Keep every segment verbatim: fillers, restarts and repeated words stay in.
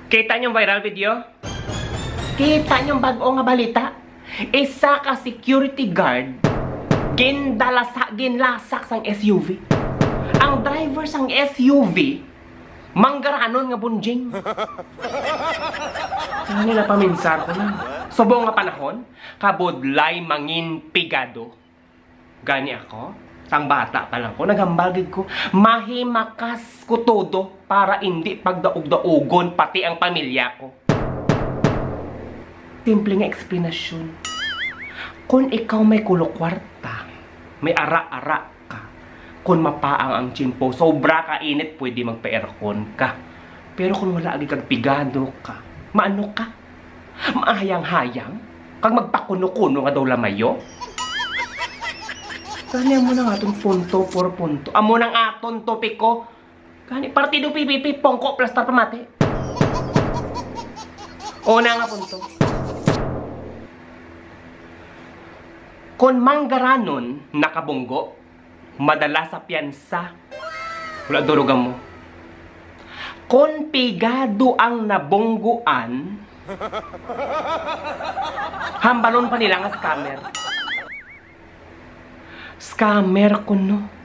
Kita niyo ang viral video? Kita niyo ang bag-o nga balita? Isa ka security guard gindalasa, ginlasak sang S U V. Ang driver sang S U V, manggaranon nga bunjing. Ano na paminsar ko na? Subong nga panahon, kabudlay mangin pigado. Gani ako, sang bata pa lang ko, naghambal gid ko, mahimakas ko todo para indi pagdaog-daogon pati ang pamilya ko. Simple nga eksplanasyon. Kung ikaw may kulo kwarta, may ara-ara ka, kung mapaang ang tiyempo, sobra ka init, pwede magpa-aircon ka. Pero kung wala agi kag pigado ka, maano ka? Mahayang-hayang? Kag magpakuno-kuno nga daw lamayo? Gani amo nang aton punto por punto. Amo nang aton topiko. Gani, Partido P P P, pongko, plastar, pamati. Una nga punto. Kon manggaranon, nakabunggo, madala sa piyansa. Wala durog mo. Kon pigado ang nabungguan, hambalon pa nila nga scammer. Scammer kuno.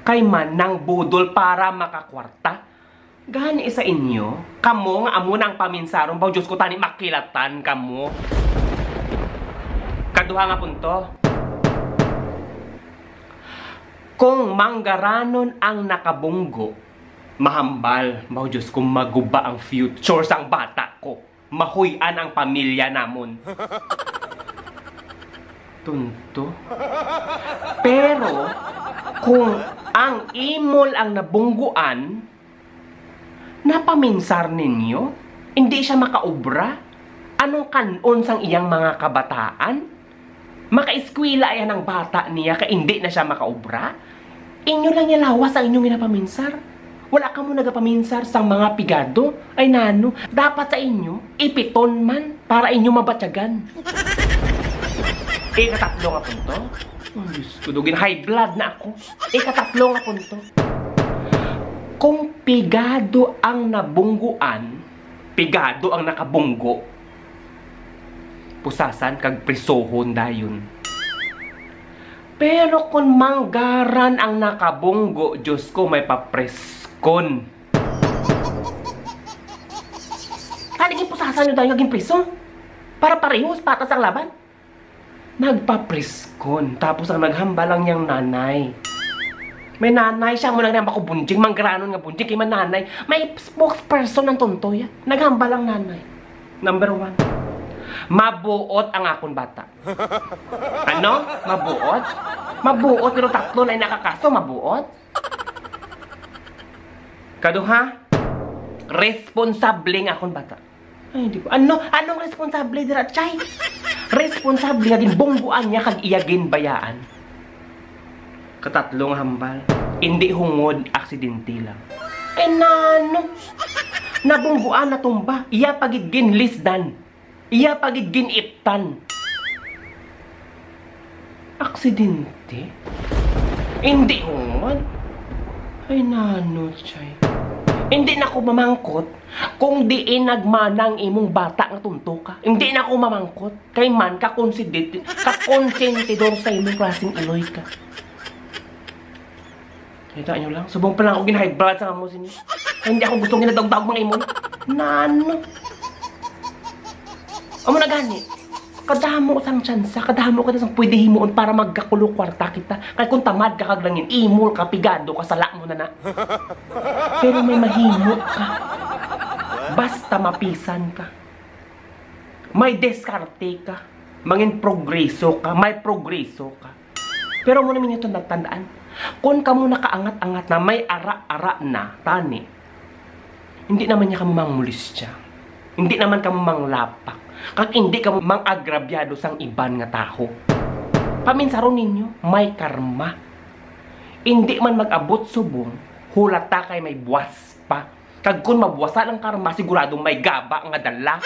Kay manang budol para makakwarta. Gani sa inyo, kamo nga amo na ang paminsaron, baw, Diyos ko, tani makilatan kamo. Kaduha nga punto. Kung manggaranon ang nakabunggo, mahambal, baw, Diyos ko, maguba ang future sang bata ko. Mahuy-an ang pamilya namon. Tunto. Pero kung ang imol ang nabungguan, napaminsar ninyo, indi siya makaobra? Anong kan-on sang iyang mga kabataan? Makaeskwela yan ang bata niya kay indi na siya makaobra? Inyo lang niya lawas ang inyong ginapaminsar. Wala kamo nagapaminsar sang mga pigado. Ay nano, dapat sa inyo, ipiton man para inyo mabatyagan. Ikatatlo nga punto. Oh, Diyos ko, dugin high blood na ako. Ikatatlo nga punto. Kung pigado ang nabungguan, pigado ang nakabunggo, pusasan kag prisohon dayon. Pero kung manggaran ang nakabunggo, Diyos ko, may papreskon. Paano ginpusasan nyo tayo naging priso? Para parehos, patas ang laban? Nagpapreskon. Tapos ang naghambal lang niyang nanay. May nanay siya, muna na ako bunjing, manggaranon nga bunjing, kay mananay. May spokesperson ang tunto ya. Naghambal ang nanay. Number one. Mabuot ang akon bata. Ano? Mabuot? Mabuot, pero tatlo na yung nakakaso, mabuot? Kaduha, responsable nga akon bata. Ay, di ko. Ano? Anong responsable dira, chay? Responsable nga ginbungguan niya kag iya ginbayaan. Katatlo nga hambal, hindi hungod, aksidente lang. Ay, nano? Nabungguan, natumba. Iya pa gid ginlisdan. Iya pa gid gin-iptan. Aksidente? Hindi human. Ay, nano, chay. Hindi na ko mamangkot kung diin nagmana ang imong bata nga tunto ka. Hindi na ko mamangkot. Kay man, kakonsentidor, kakonsentidor sa imong klaseng iloy ka. Kita nyo lang, subong pa lang ako gin-high blood sa amo sini. Ay, hindi ako gustong ginadaog-daog mga imo. Nano? Amo na gani. Kadamo sang tsansa, kadamo ka sang pwede himuon para magkakulo kwarta kita. Kay kung tamad ka kag langin, imol ka, pigado ka, sala mo na na. Pero may mahimo ka. Basta mapisan ka. May diskarte ka. Mangin progreso ka. May progreso ka. Pero mo naman yung tandaan. Kung kamo nakaangat-angat na, may ara-ara na, tani, hindi naman niya kamo mangmulistya. Hindi naman kamo manglapak. Kag hindi kamo mang-agrabyado sang iban nga taho. Paminsaron ninyo, may karma. Hindi man mag-abot subong, hulata kay may buwas pa. Kag kun mabuwasan ang karma, siguradong may gaba nga dala.